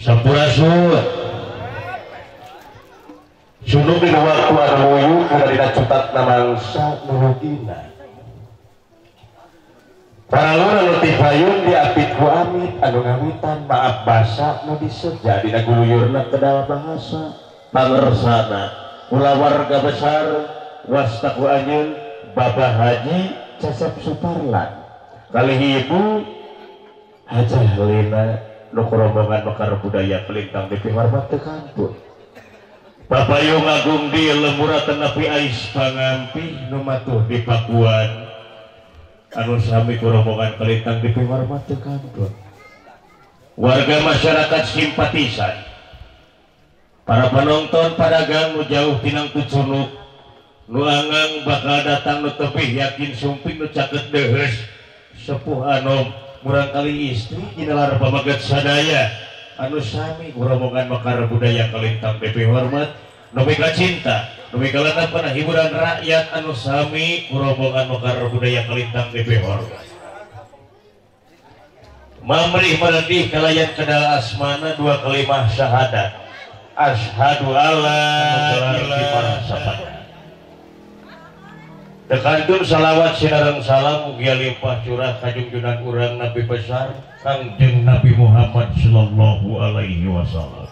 Sampurasun. Sunung dina waktu anu muyuh kana dina cutatna mangsa nu rugina. Paralun anu tipayun diapit ku amit anu ngawitan maaf basa nu diseja dina guluyurna kedal bahasa pangersana kulawarga besar wasta ku anjeun Bapak Haji Cecep Suparlan kalih Ibu Hajah Lina nu rombongan Mekar Budaya Kelintang dipihormat teu kantun. Papayung agung di lembura tenapi ais pangampih nu matuh di Pakuan anu sami ku rombongan Kelintang dipihormat teu kantun. Warga masyarakat simpatisan, para penonton padagang nu jauh tinang tucunuk nu angang bakal datang nu tebih yakin sumping nu caket deheus sepuh anom murangkali istri jinalar pamaget sadaya anu sami rombongan Mekar Budaya Kelintang dipihormat nu mika cinta nu mika lengkap hiburan rakyat anu sami rombongan Mekar Budaya Kelintang dipihormat. Mamrih meredih kalayan kedal asmana dua kalimah syahadat asyhadu alla ilaha illallah. Dekantun salawat sinareng salam mugia limpah curah kajungjunan urang Nabi besar Kangjeng Nabi Muhammad sallallahu alaihi wasallam.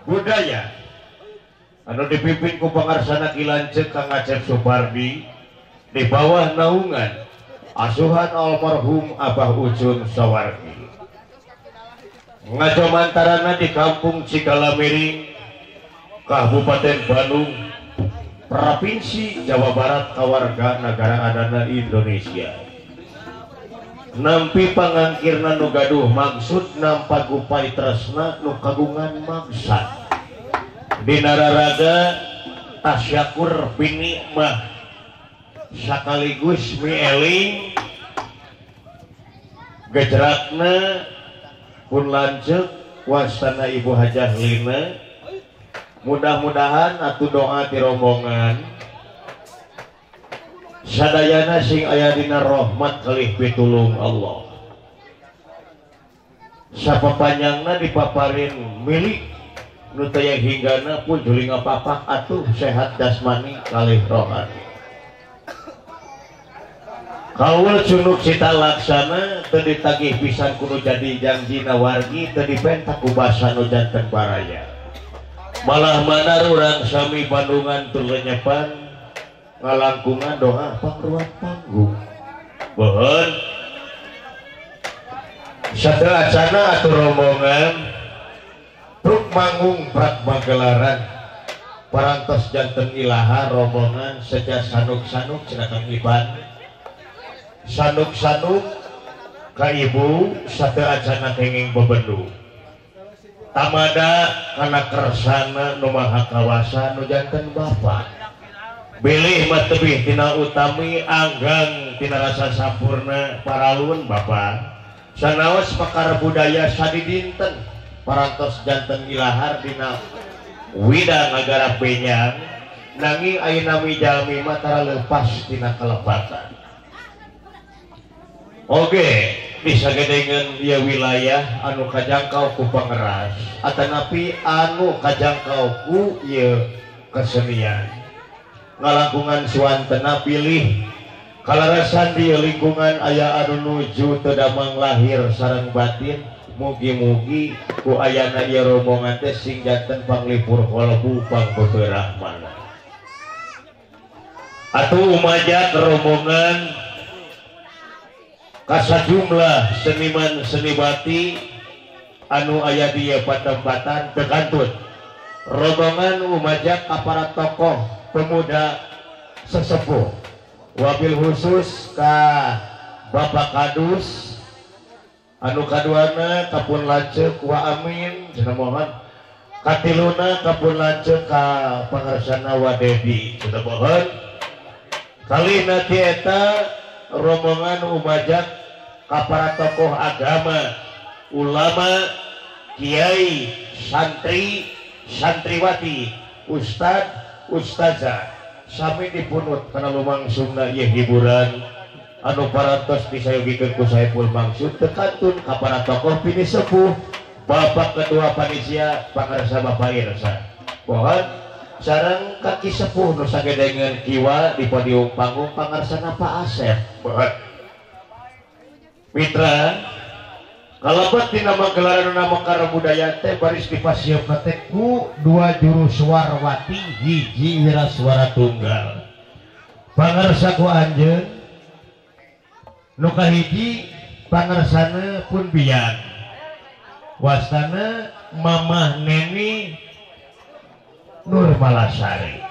Budaya anu dipimpin ku pangarsana Ki Lanceuk Kang Acep Supardi di bawah naungan asuhan almarhum Abah Ucun Sawardi. Ngajomantarana di kampung Cikalamiring, Kabupaten Bandung, Provinsi Jawa Barat, kawarga negara adana Indonesia. Nampi pangangkirna nu gaduh maksud nampa gupai tresna nu kagungan maksad. Dina raraga tasyakur binikmah sakaligus mieling gejrakna pun lanceuk wastana Ibu Hajah Lina. Mudah-mudahan atuh doa ti rombongan sadayana sing aya dina rahmat kalih pitulung Allah. Sapapanjangna dipaparin milik nu teu hinggana pun juling papak atuh sehat jasmani kalih rohani. Kaul cunuk cita laksana teu ditagih pisan kudu jadi jangjina wargi teu dipentak ku basa nu janten baraya. Malah mana urang sami Bandungan tur lenyepan ngalangkungan doa pangruan panggung. Bohon sateuacana atuh rombongan truk manggung prak magelaran parantos janten ilaha rombongan seja sanuk-sanuk cenah Kang Iban. Sanuk-sanuk ka ibu sateuacana kenging bebendu. Tamada kana kersana nu maha kawasa nu janten bapa. Bilih mah tebih tina utami anggang tina rasa sampurna paralun bapa. Sanaos Mekar Budaya sadidinten parantos janten ilahar dina wida nagara Benyang nanging ayeuna jalmi mah tara leupas tina kalepatan. Oke, bisa gedengan dia wilayah anu kajangkau ku pangeras atanapi anu kajangkau ku ieu kesenian. Ngalangkungan suwantena pilih kalarasan di lingkungan aya anu nuju teu damang lahir sareng batin mugi-mugi ku ayana ieu rombongan teh sing janten panglipur kalbu pangbeberahmana. Atuh umajak rombongan kasajumlah seniman senibati anu aya di patempatan tekantun rombongan umajak aparat tokoh pemuda sesepuh wabil khusus ka Bapak Kadus anu kaduana kapun lanceuk wa amin cenah mohon katiluna kapun lanceuk ka pangarsana wa Dedi cenah mohon kalina ti eta rombongan umajak ka para tokoh agama, ulama, kiai, santri, santriwati, ustad, ustazah sami dipunut kana lumangsungna ieu hiburan anu parantos disayogikeun ku Saepul Mangsud tekantun ka para tokoh pinisepuh Bapak Ketua Panitia pangarsa Bapak Irsa. Mohon sareng kaki sepuh nu sagedengeun kiwa di podium panggung pangarsana Pak Asep. Mohon mitra kalebet dina magelaran Mekar Budaya teh baris dipasiepna teh ku dua juru suarwati hiji wiraswara tunggal. Pangarsa ku anjeun nu kahiji pangarsana pun biang wastana Mamah Neni Nurmalasari.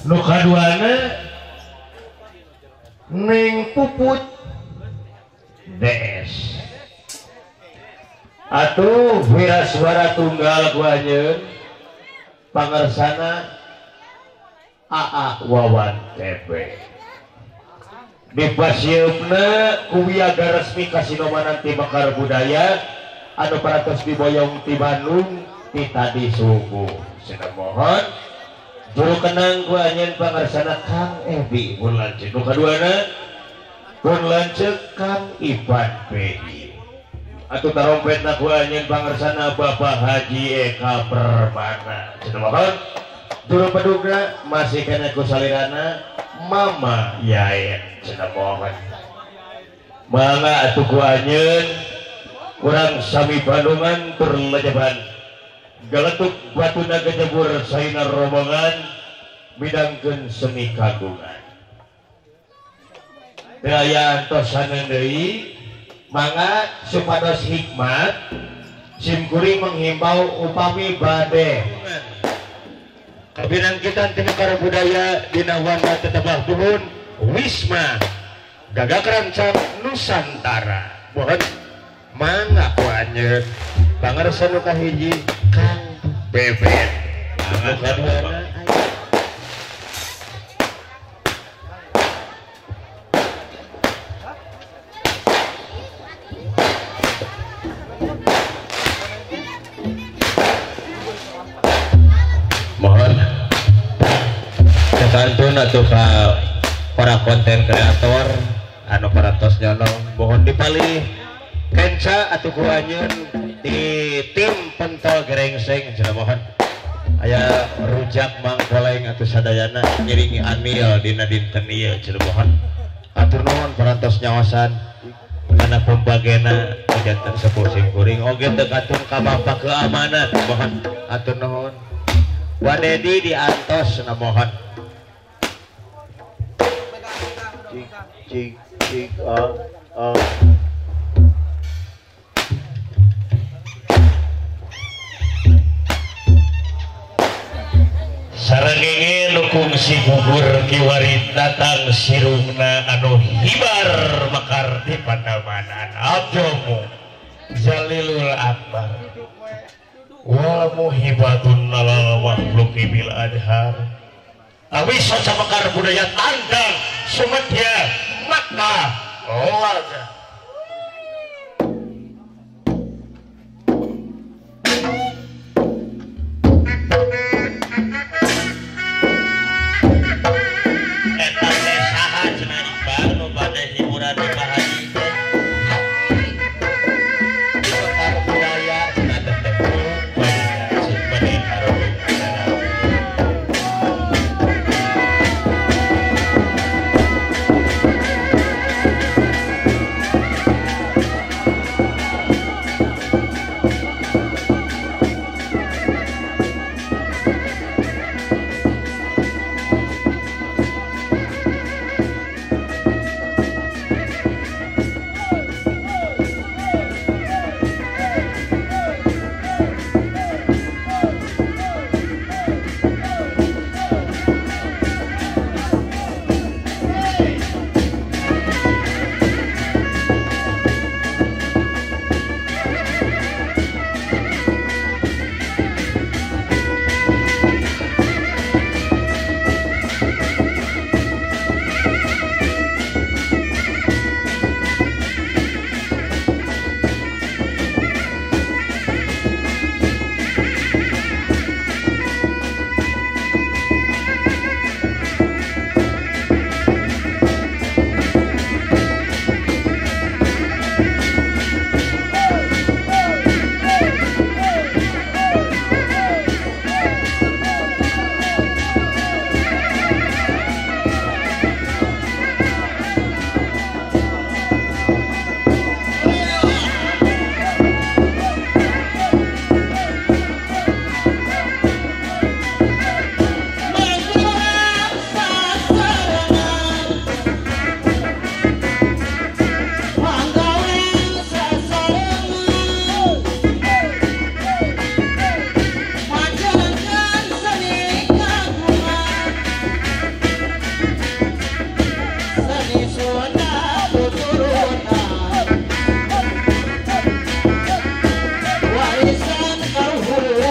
Nu kaduana Neng Puput DS. Atuh wiraswara tunggal ku anjeun pangarsana AA Wawan TB. Dipasieupna ku wiaga resmi kasinomanan ti Mekar Budaya anu parantos diboyong ti Bandung ti tadi subuh. Cenah mohon juru kenang ku anjeun pangarsana Kang Ebi pun lanceuk. Nu kaduana pun lanceuk Kang Ivan PI. Atuh tarompetna ku anjeun pangarsana Bapak Haji Eka Permana. Cenah mohon juru pedugna masih kena ku salirana Mama Yaen. Cenah mohon mangga atuh ku anjeun urang sami Bandungan tur lejeban geletuk batuna gejebur saina rombongan midangkeun seni kagungan. Teu aya antosaneun deui, mangga supados hikmat simkuring menghimbau upami bade binangkitan ti Mekar Budaya dina wanda tetebah duhun Wisma Gagak Rancang Nusantara. Mohon mangga ku anjeun pangarsa nu kahiji Kang Bebet. Nu kaduana mohon kantun atau ka para konten kreator anu parantos nyonong mohon dipalih kenca atau ku anjeun di tim pentol gerengseng. Cenah mohon aya rujak mangkoleng atau sadayana ngiringi anil dina dinten ieu. Cenah mohon atur nuhun parantos nyaosan kana pembagena janten sepuh simkuring oge teu katun ka bapak keamanan. Mohon atur nuhun Wadedi diantos. Cenah mohon cik cik cik oh oh. Sarengenge nu kungsi gugur kiwari datang sirungna anu hibar mekar di pandamanan abjomu Jalilul Akbar wa muhibatun alal makhluqi bil adhar. Awis saca Mekar Budaya tandang Sumedya Maka Laga. Eta teh saha cenah Iqbal nu bade hiburan di Pak Haji teh? Di Mekar Budaya cenah teh bade hareupeun acara. Warisan kaluhur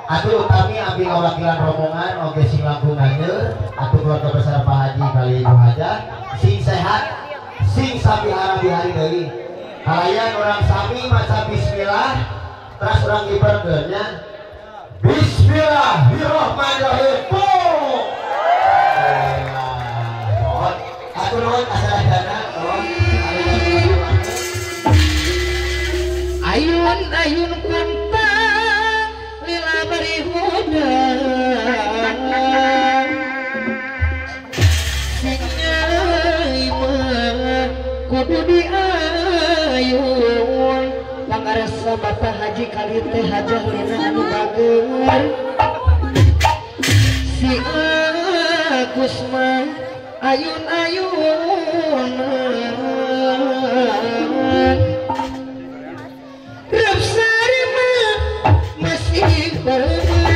Atuh utami abdi ngawakilan rombongan oge sing langkung nganyeur atuh keluarga besar Pak Haji kali Ibu Hajah sing sehat sing sami hari-hari deui. Kalayan orang sami maca bismillah terus orang ibarkeun nya. Bismillahirrahmanirrahim. Atur nuhun asalana nuhun. Ayun-ayun kuntang lila bari hudang sing nyai mah kudu diayun pangarsa Bapak Haji kali teh Hajah Lina anu bager si Agus mah ayun-ayun Rapsari mah masih bermain.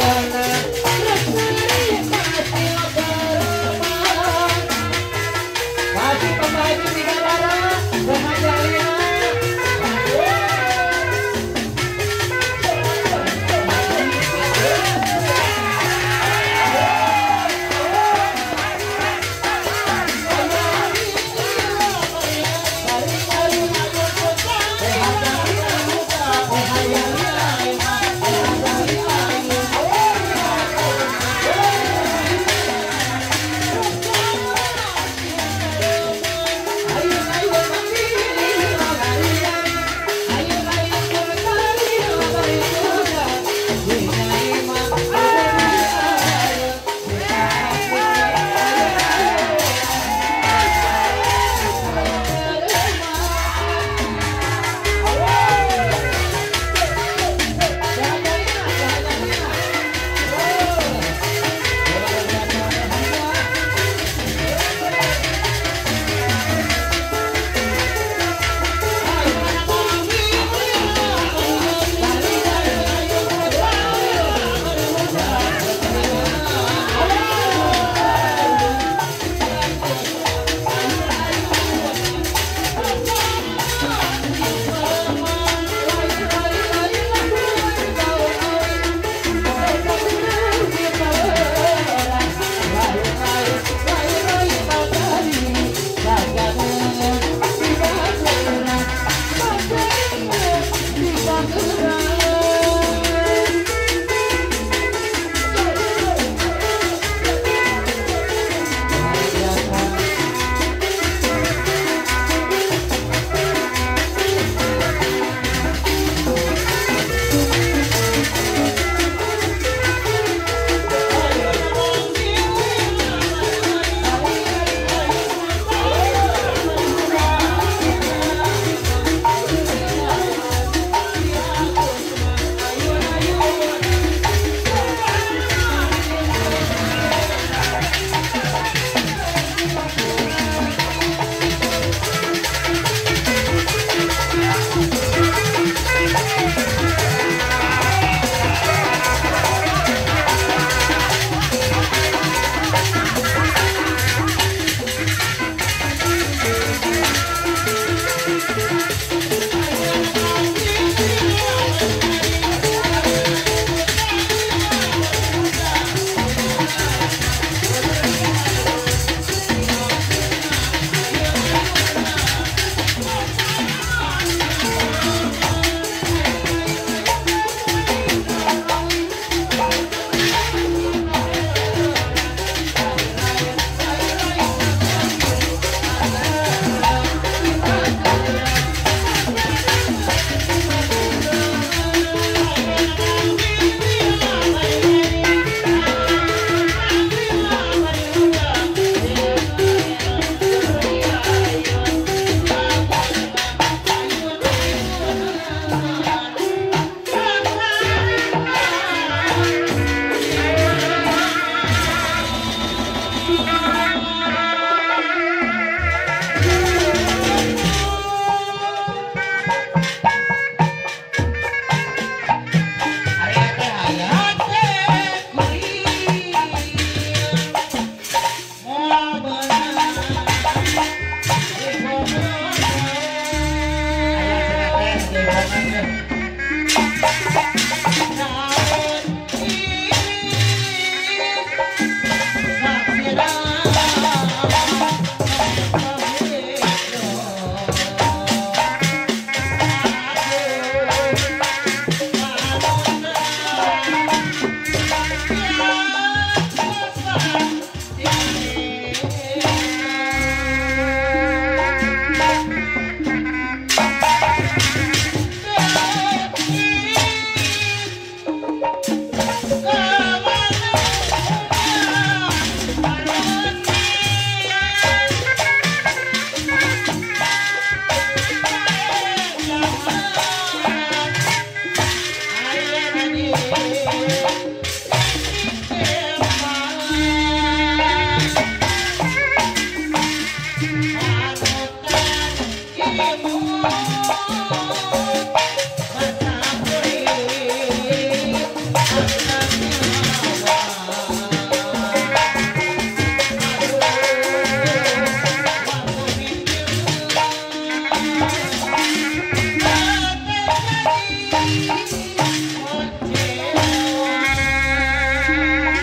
Teh.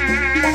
Thank you.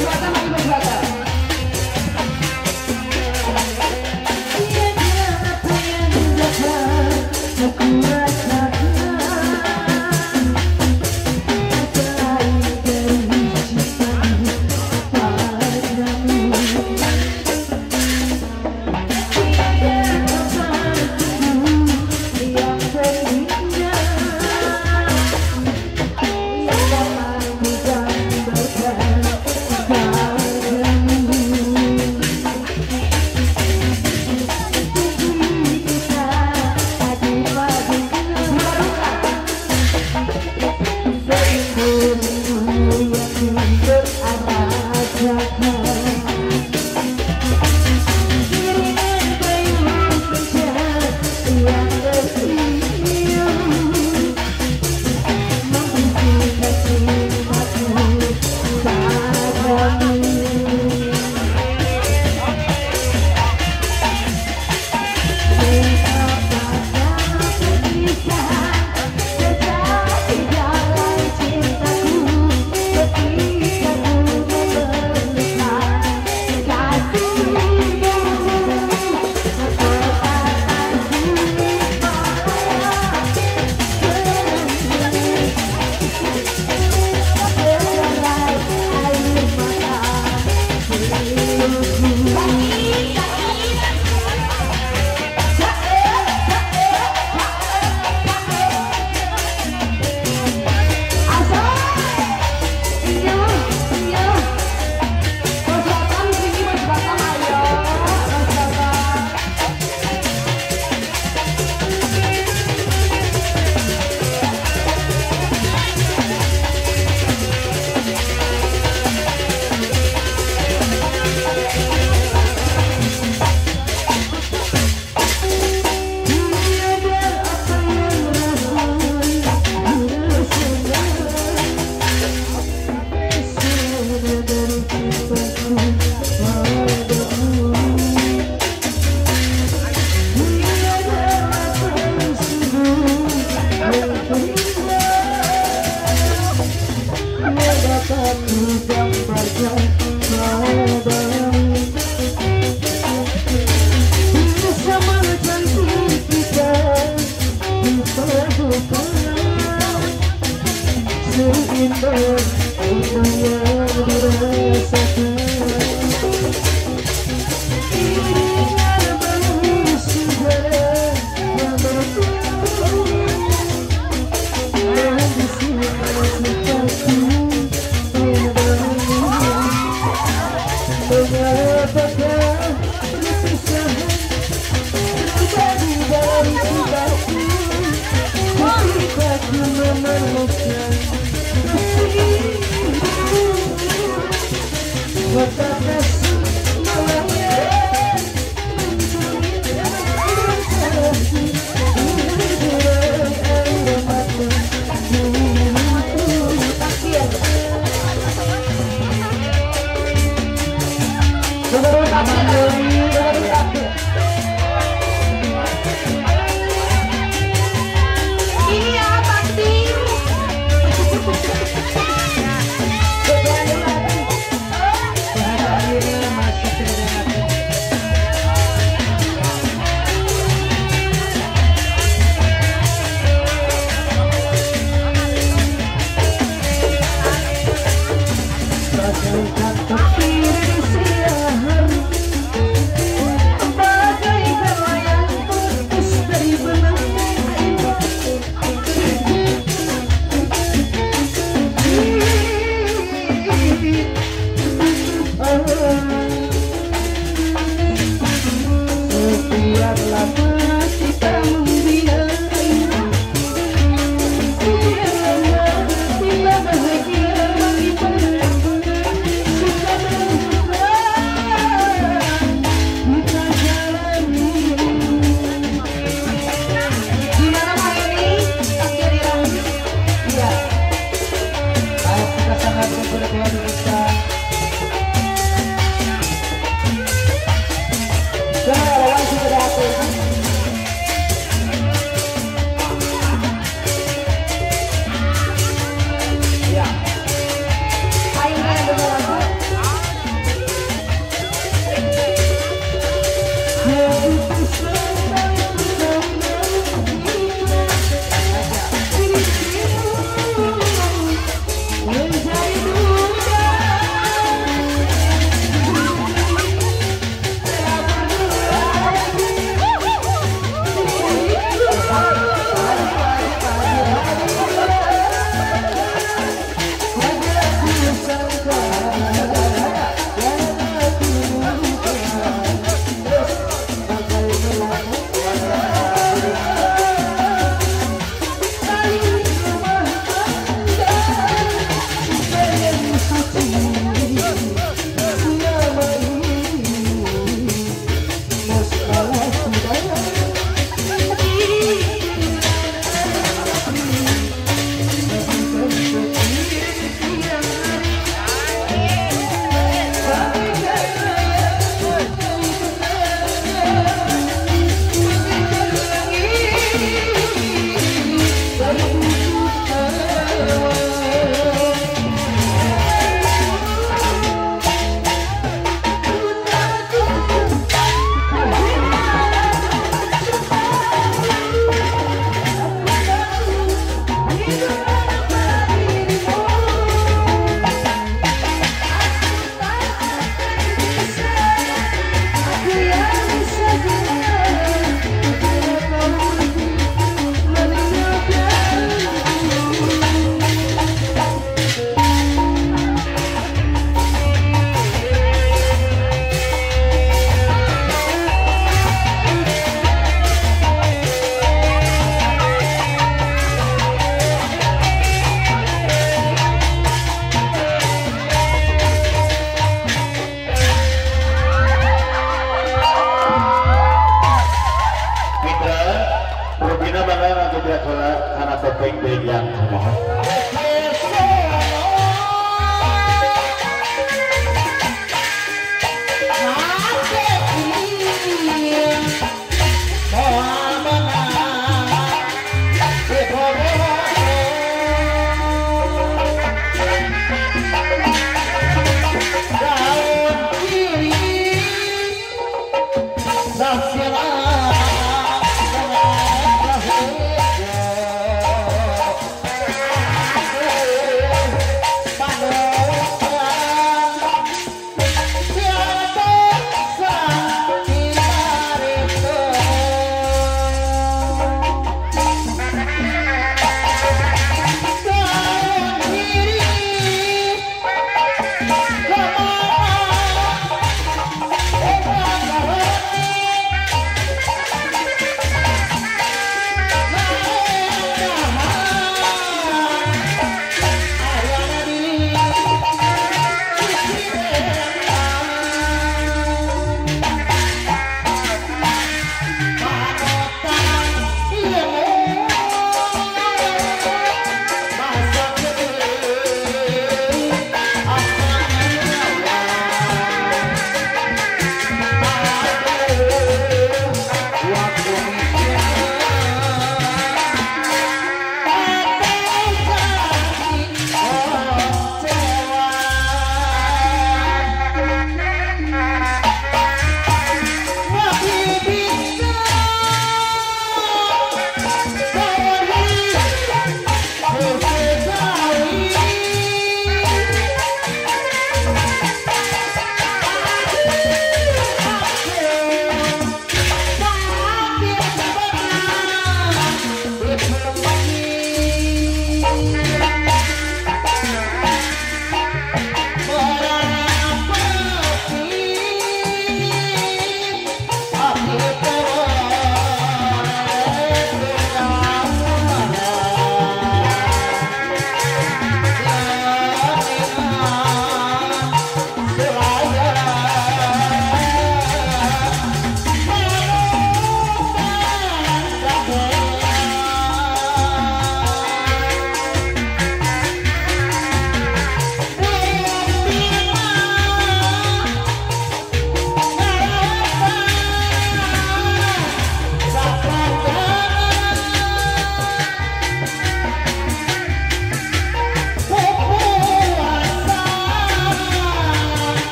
Ya.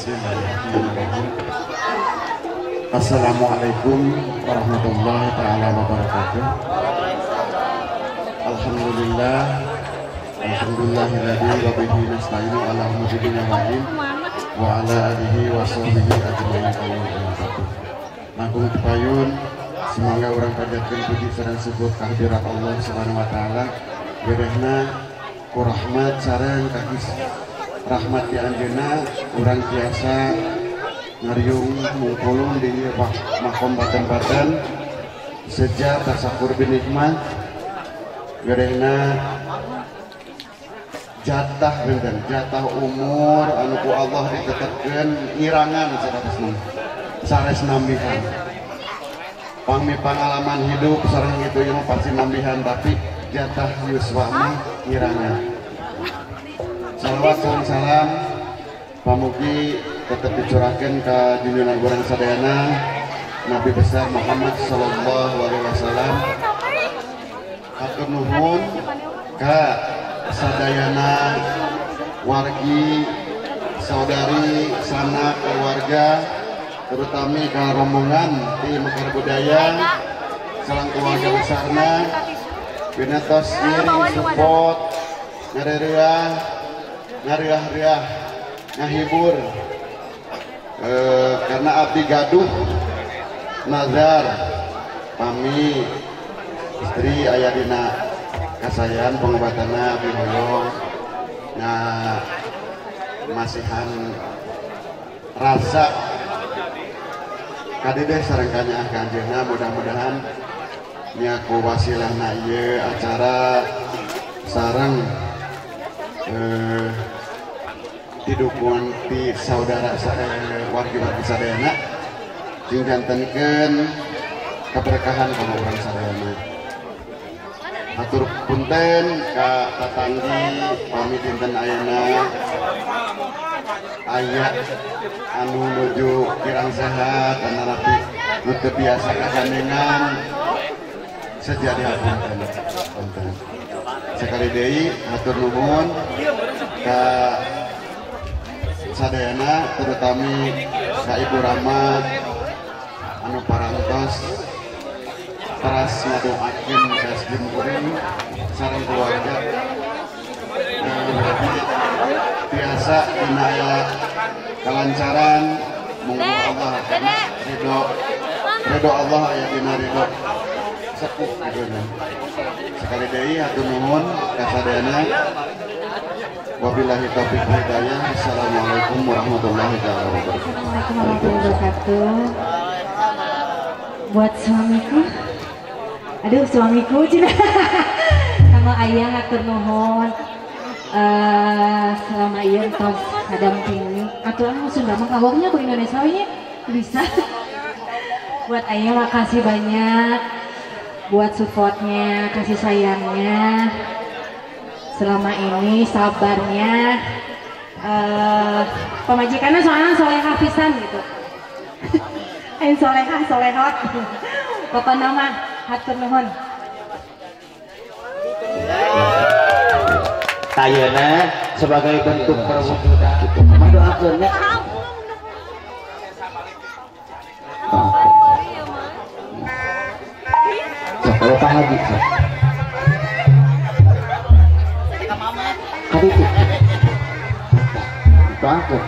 Bismillahirrahmanirrahim. Assalamualaikum warahmatullahi taala wabarakatuh. Alhamdulillah, alhamdulillahilladzi wa bihi nasta'inu ala umuri dunya waddin wa ala alihi wa sahbihi ajmain. Langkung tepayun, semoga urang panjatkeun puji sareng syukur kehadirat Allah Subhanahu wa taala. Gerehna ku rahmat sareng kahis rahmat ti anjeunna urang tiasa ngariung mungkulung di makom baten-baten sejak tasakur binikmah. Gerehna jatah benten jatah umur anu ku Allah ditetepkeun ngirangan sanes sanes nambihan pangmi pengalaman hidup sareng itu ieu pasti nambihan tapi jatah yuswa mah ngirangan. Salawat sareng salam pamugi tetep dicurahkeun ka junjungan urang sadayana Nabi besar Muhammad sallallahu alaihi wasallam. Hatur nuhun ka sadayana wargi saudari sanak keluarga terutama ka rombongan di Mekar Budaya sareng keluarga besarna binatos ngiring support ngareureuah ngariah-riah ngahibur karena abdi gaduh nazar pami istri aya dina kasayan pengobatanna abdi hoyong nah masihan rasa kadedeh sareng kanyaah ka anjeunna mudah-mudahan nya ku wasilahna ieu acara sareng didukungan ti saudara wargi-wargi sadayana jeung jantenkeun keberkahan kana urang sadayana. Hatur punten ka tatanggi pami dinten ayeuna aya anu nuju kirang sehat anarapi nu teu biasa kagandengan sejadi hapunten. Punten. Sekali deui hatur nuhun ka sadayana terutami ka Ibu Rama anu parantos teras ngadoakeun ka simkuring sareng keluarga biasa dina aya kelancaran munggu Allah ridho ridho Allah aya dina ridho sepuh gitu kan. Sekali deui hatur nuhun ka sadayana. Wabillahi taufiq wal hidayah. Assalamualaikum warahmatullahi wabarakatuh. Assalamualaikum warahmatullahi wabarakatuh. Buat suamiku, aduh suamiku cina, sama ayah hatur nuhun selama ieu tos ngadampingi. Atuh anu Sunda mah kawoknya ku Indonesia we nya bisa. Buat ayah makasih banyak buat supportnya, kasih sayangnya selama ini, sabarnya. Pemajikannya soalnya solehah pisan gitu. Ain solehah solehot. Pokoknya mah hatur nuhun. Ayeuna sebagai bentuk perwujudan doakeun nya. Sok Pak Haji sok. Kaditu. Doakeun.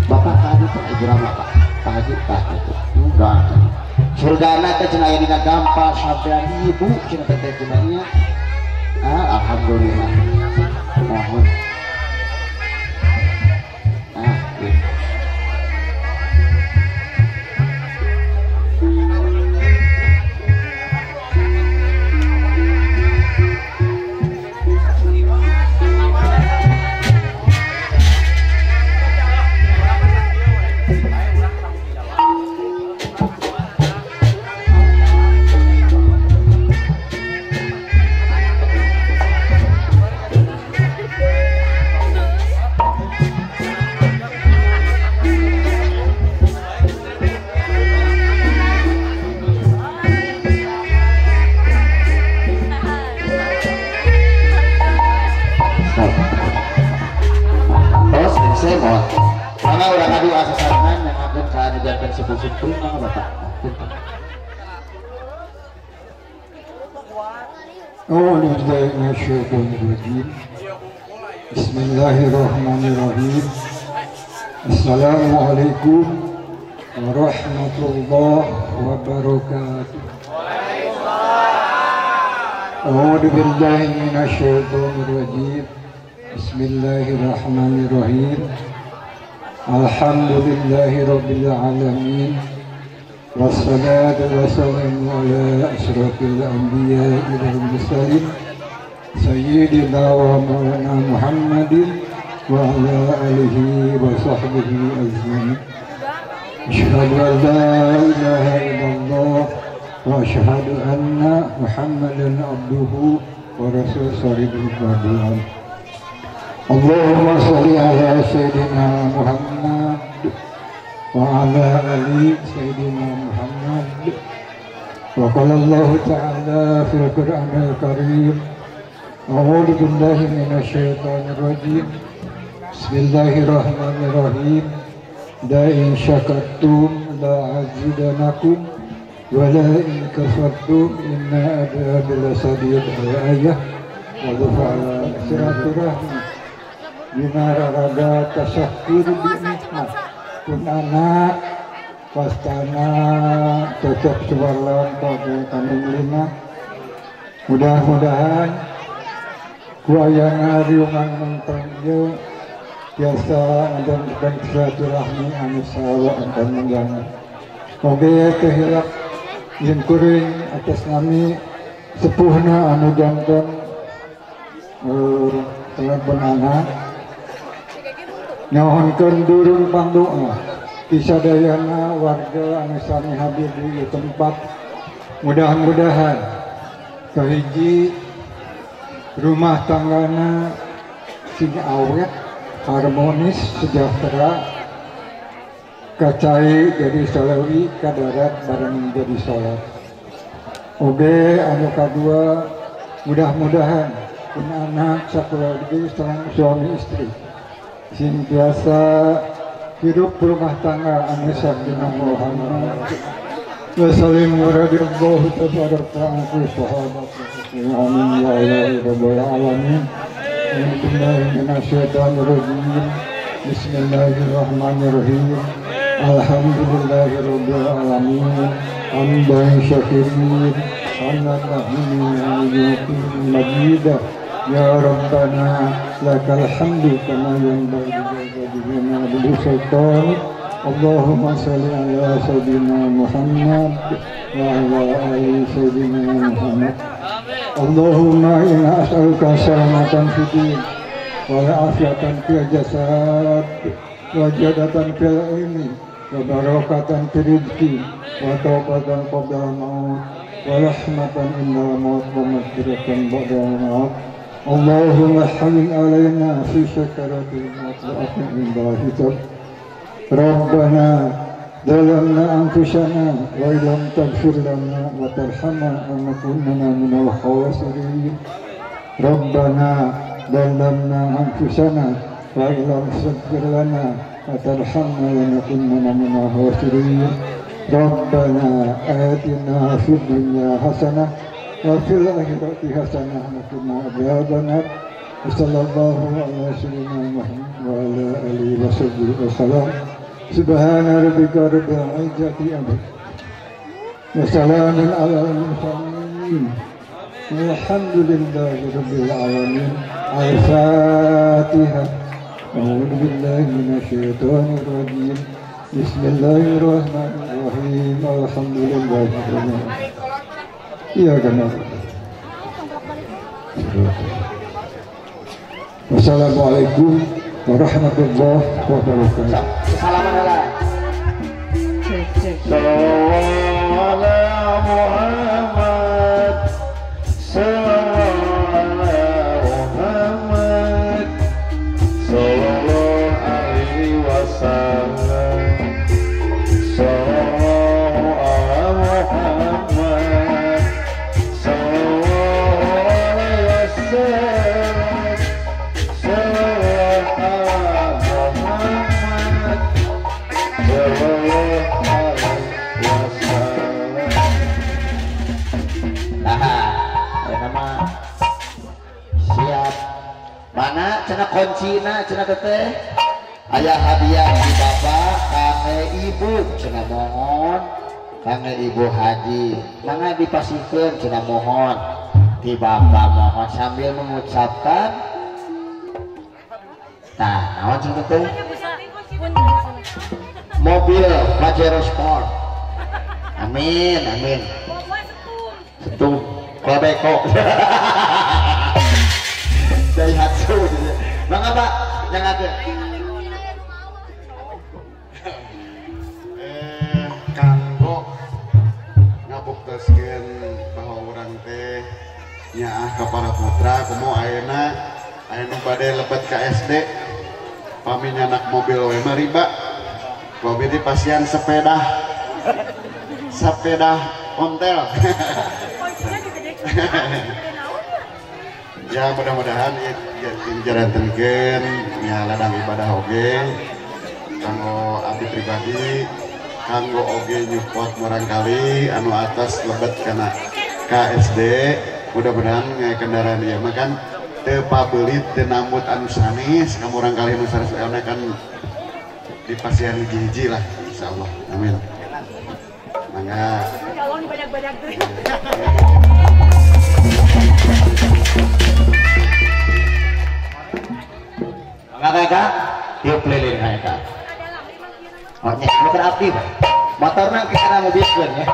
Bapak Pak Haji Pak Ibu Rama Pak Pak Haji Pak itu doakeun. Surgana teh cenah aya dina gampal sampean ibu cenah teh cenah nya. Ah alhamdulillah. Mohon. Ah gitu. أعوذ بالله من الشيطان الرجيم. بسم الله الرحمن الرحيم. السلام عليكم ورحمة الله وبركاته. أعوذ بالله من الشيطان الرجيم. بسم الله الرحمن الرحيم. الحمد لله رب العالمين، والصلاة والسلام على أشرف الأنبياء والمرسلين سيدنا ومولانا محمد وعلى آله وصحبه أجمعين. أشهد أن لا إله إلا الله وأشهد أن محمدا عبده ورسوله صاحب الفضل. اللهم صل على سيدنا محمد وعلى آل سيدنا محمد. وقال الله تعالى في القرآن الكريم: أعوذ بالله من الشيطان الرجيم، بسم الله الرحمن الرحيم. لئن شكرتم لأزيدنكم ولئن كفرتم إن عذابي لشديد. الآية. وعلى silaturahmi dina raraga tasyakur bi nikmat pun anak pastana cocok suwarlan kode kandung lima. Mudah-mudahan ku ayana riungan mentang ieu biasa ngajanjikan silaturahmi anu sawa antar menggangan. Oge kehilap jeung kuring atas nami sepuhna anu janten telepon anak nyohonkeun durung pangdoa tisadayana warga anu sami hadir di tempat. Mudah-mudahan kahiji rumah tanggana sing awet, harmonis, sejahtera, kacai jadi salawi kadarat bareng jadi salat. Oge anu kadua, mudah-mudahan pun anak sakeluarga sareng suami istri sing biasa hidup rumah tangga anu sakinah Muhammad wa salim wa radhiyallahu tabaraka anhu sahabat amin ya rabbal alamin. Billahi minasyaitonir rajim. Bismillahirrahmanirrahim. Alhamdulillahirabbil alamin. Hamdan syakirin hamdan majid. Ya Rabbana lakal hamdu kama yanbaghi li sultani. Allahumma shalli ala sayyidina Muhammad wa ala ali sayyidina Muhammad. Allahumma inna as'aluka salamatan fid din wa afiatan fil jasad wa jadatan fil ilmi wa barakatan fil rizqi wa taubatan qabla al-maut wa rahmatan indal maut wa maghfiratan ba'da al-maut. Allahumma hamil alaina fi sakaratil maut wa aqim indal hisab. Rabbana ظلمنا أنفسنا وإن لم تغفر لنا وترحمنا لنكونن من الخاسرين. ربنا ظلمنا أنفسنا وإن لم تغفر لنا وترحمنا لنكونن من الخاسرين. ربنا آتنا في الدنيا حسنة وفي الآخرة حسنة وقنا عذاب النار. وصلى الله على سيدنا محمد وعلى آله وصحبه وسلم. سبحان ربك رب العزة عما وسلام على المرسلين والحمد لله رب العالمين. الفاتحة. أعوذ بالله من الشيطان الرجيم. بسم الله الرحمن الرحيم. الحمد لله رب العالمين. إياك نعبد. Wassalamualaikum warahmatullahi wabarakatuh. Sallallahu ala Muhammad, sallallahu ala Muhammad, sallallahu alaihi wasallam, sallallahu ala Muhammad, sallallahu alaihi wasallam, sallallahu ala Muhammad, sallallahu alaihi wasallam. cenah kuncina cenah teteh aya hadiah di bapak kangge ibu cenah mohon kangge ibu haji mangga dipasihkeun cenah mohon di bapak mohon sambil mengucapkan nah naon cenah teteh mobil Pajero Sport amin amin setum kobeko Daihatsu mangga Pak yang ada kanggo ngabuktoskeun bahwa urang teh nyaah ka para putra komo ayeuna aya nu bade lebet ka SD pami nyanak mobil we mah riba mobil di pasian sepeda sepeda ontel. Ya mudah-mudahan dijalankeun nya ladang ibadah oge kanggo abdi pribadi kanggo oge nyupport murangkali anu atas lebet kana KSD mudah-mudahan kendaraan ieu mah kan teu pabelit teu nambut anu sanes ka murangkali anu sanes kan di pasian hiji-hiji lah insyaallah amin mangga mangga kakak tiup lilin kakak oh nya nu abdi motorna kita mobilkeun ya.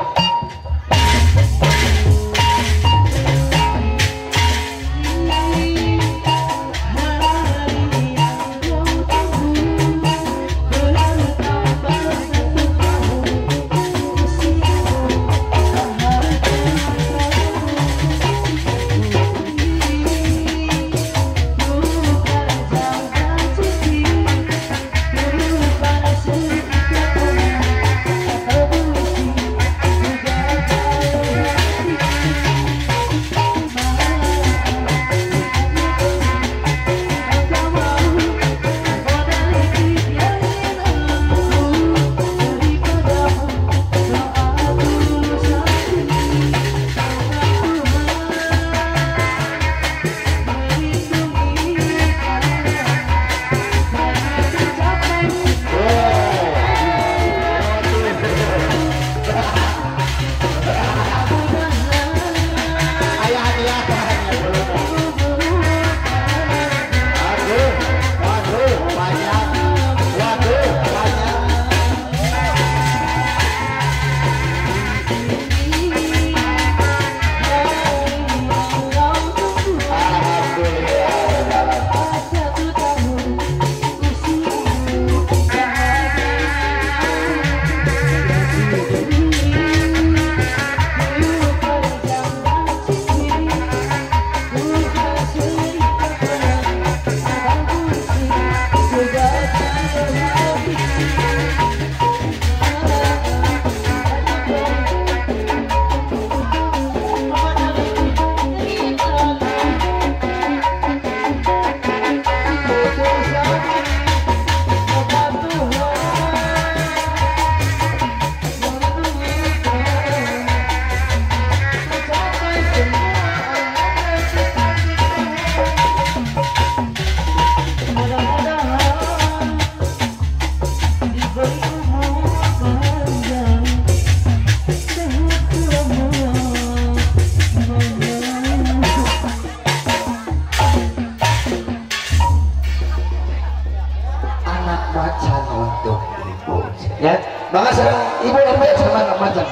Ya, maka sekarang ibu MB sama macam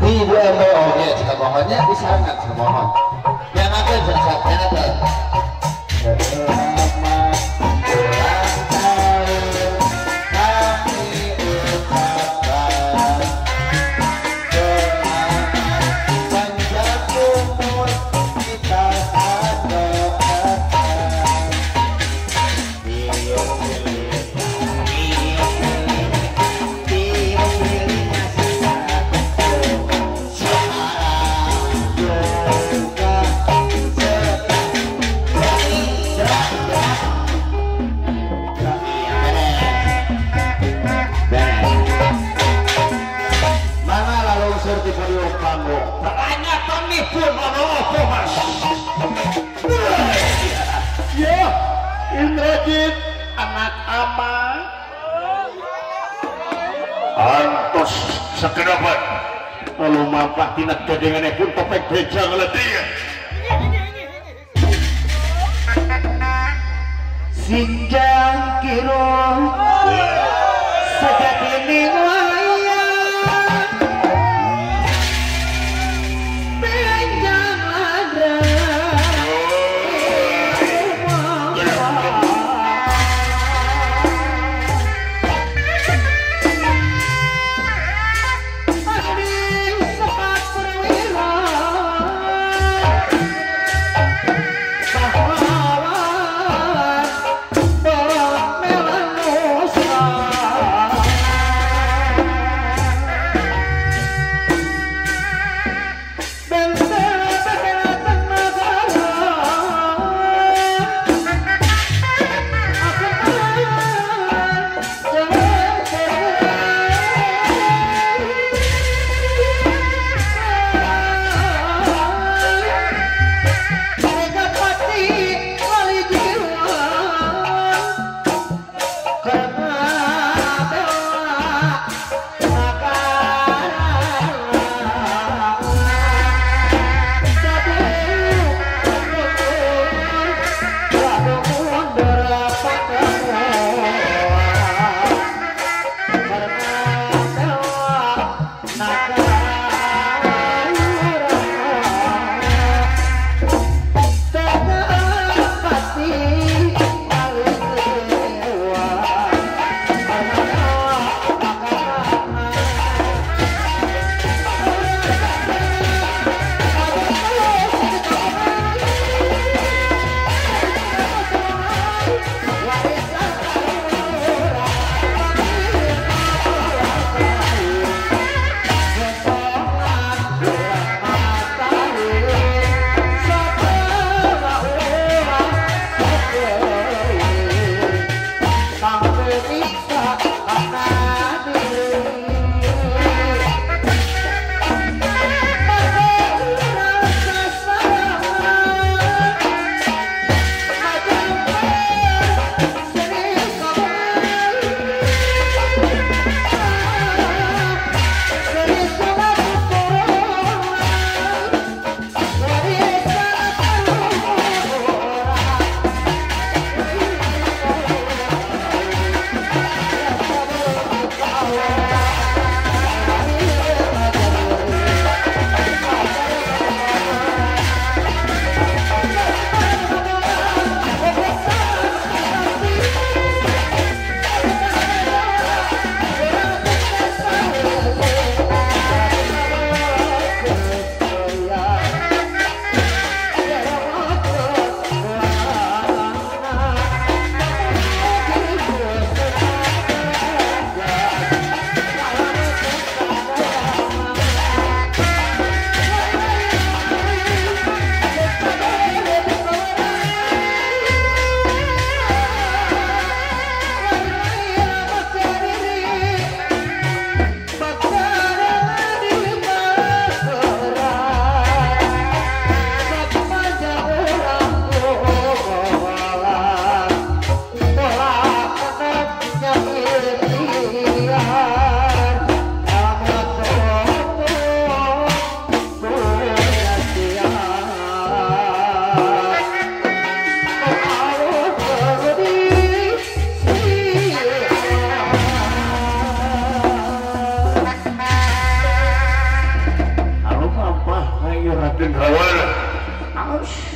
ibu MB oke, jika mohonnya disangat mohon. Yang ada jasa, yang ada. Selamat ulang tahun kami ucapkan, selamat panjang umur kita doakan. Pun ono apa mas? Ya. Indrajit anak ama antos sakedapan lalu mampah tina gadengane pun topeng beja ngeledih Sinjang kiro sejatine wayang benjang ladra sepat perwira pahlawan melanusa.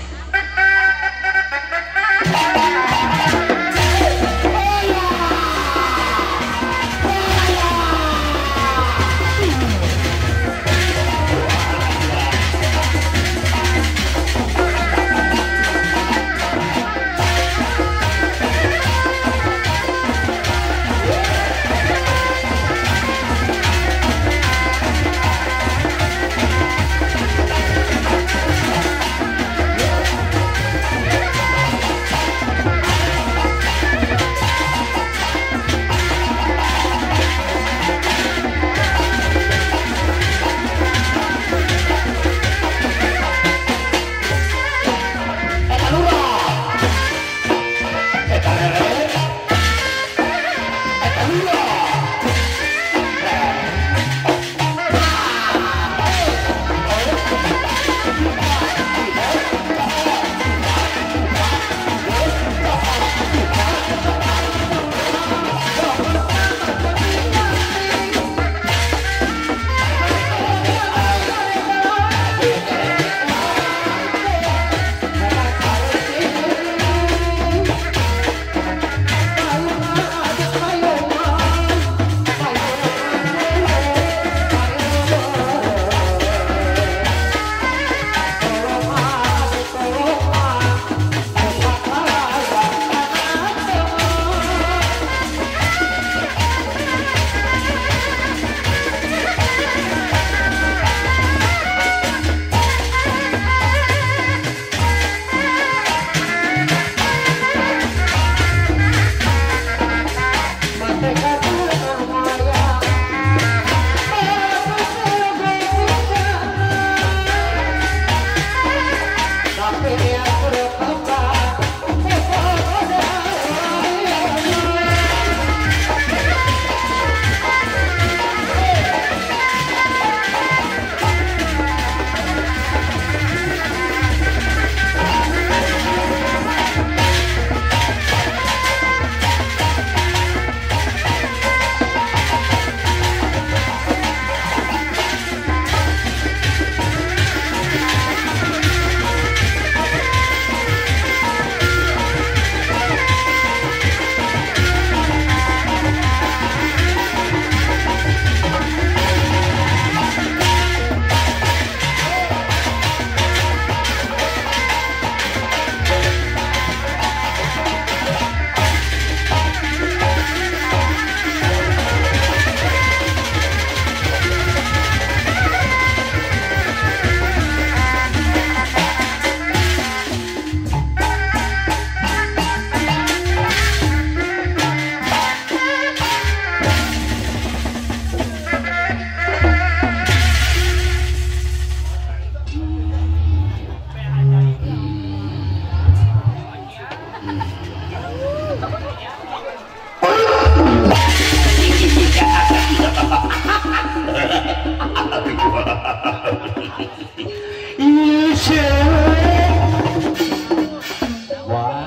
Wah.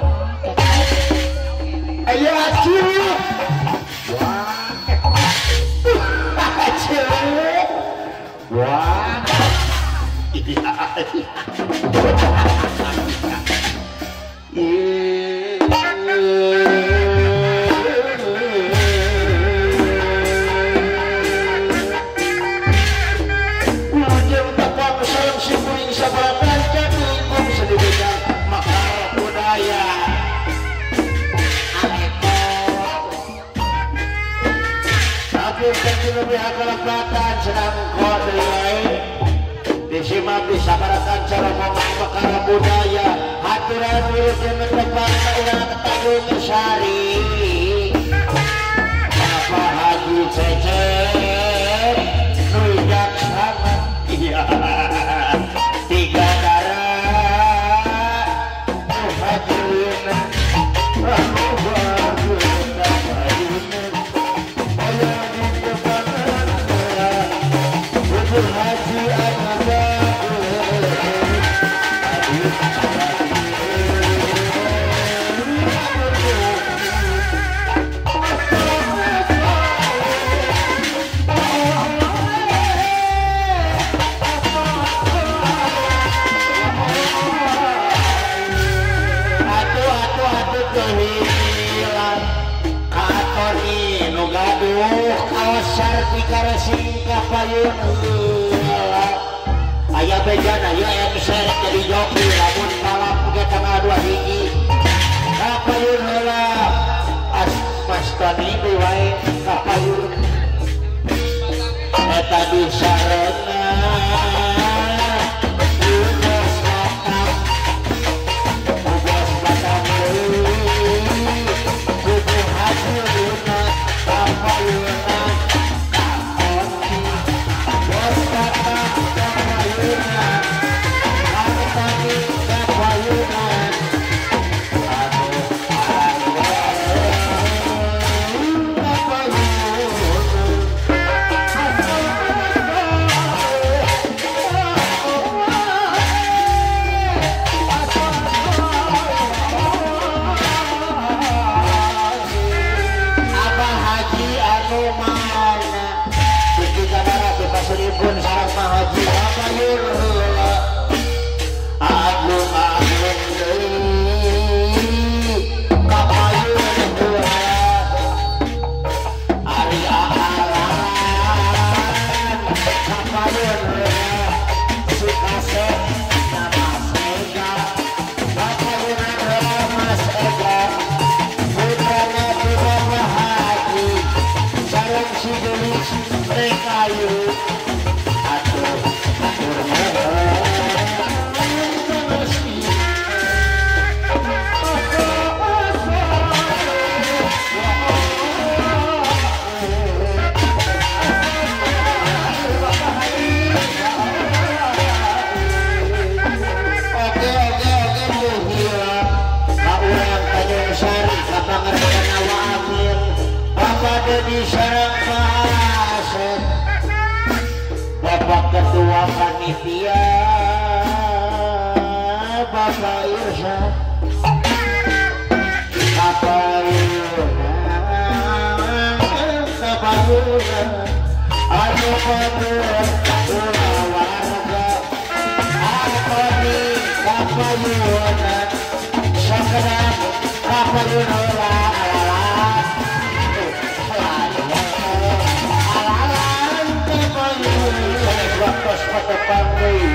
Ayo acuh. Wah. Acuh. Wah. Disimak disabarakan cara ngomong perkara budaya haturan wilujeng tepang ka urang Tanjung Sari Bapak Haji Cecep nu bijaksana iya tiga darah nu hajina anu bageuna aya di depanan Ibu Haji Ahmad. Aya bejan aya emser jadi joki lamun balap ge tanggal 2 hiji kapayun heula as Mas Tony deui wae kapayun eta di sarena Bos Batam Bos Batam kudu hasilna kapayunna Bapak Ketua Panitia Bapak Irsyad Kapayunan anu patur warga Antoni kapayunan sakedap kapayunan waktu patepang deui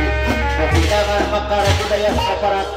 pepidangan makara budaya saparat.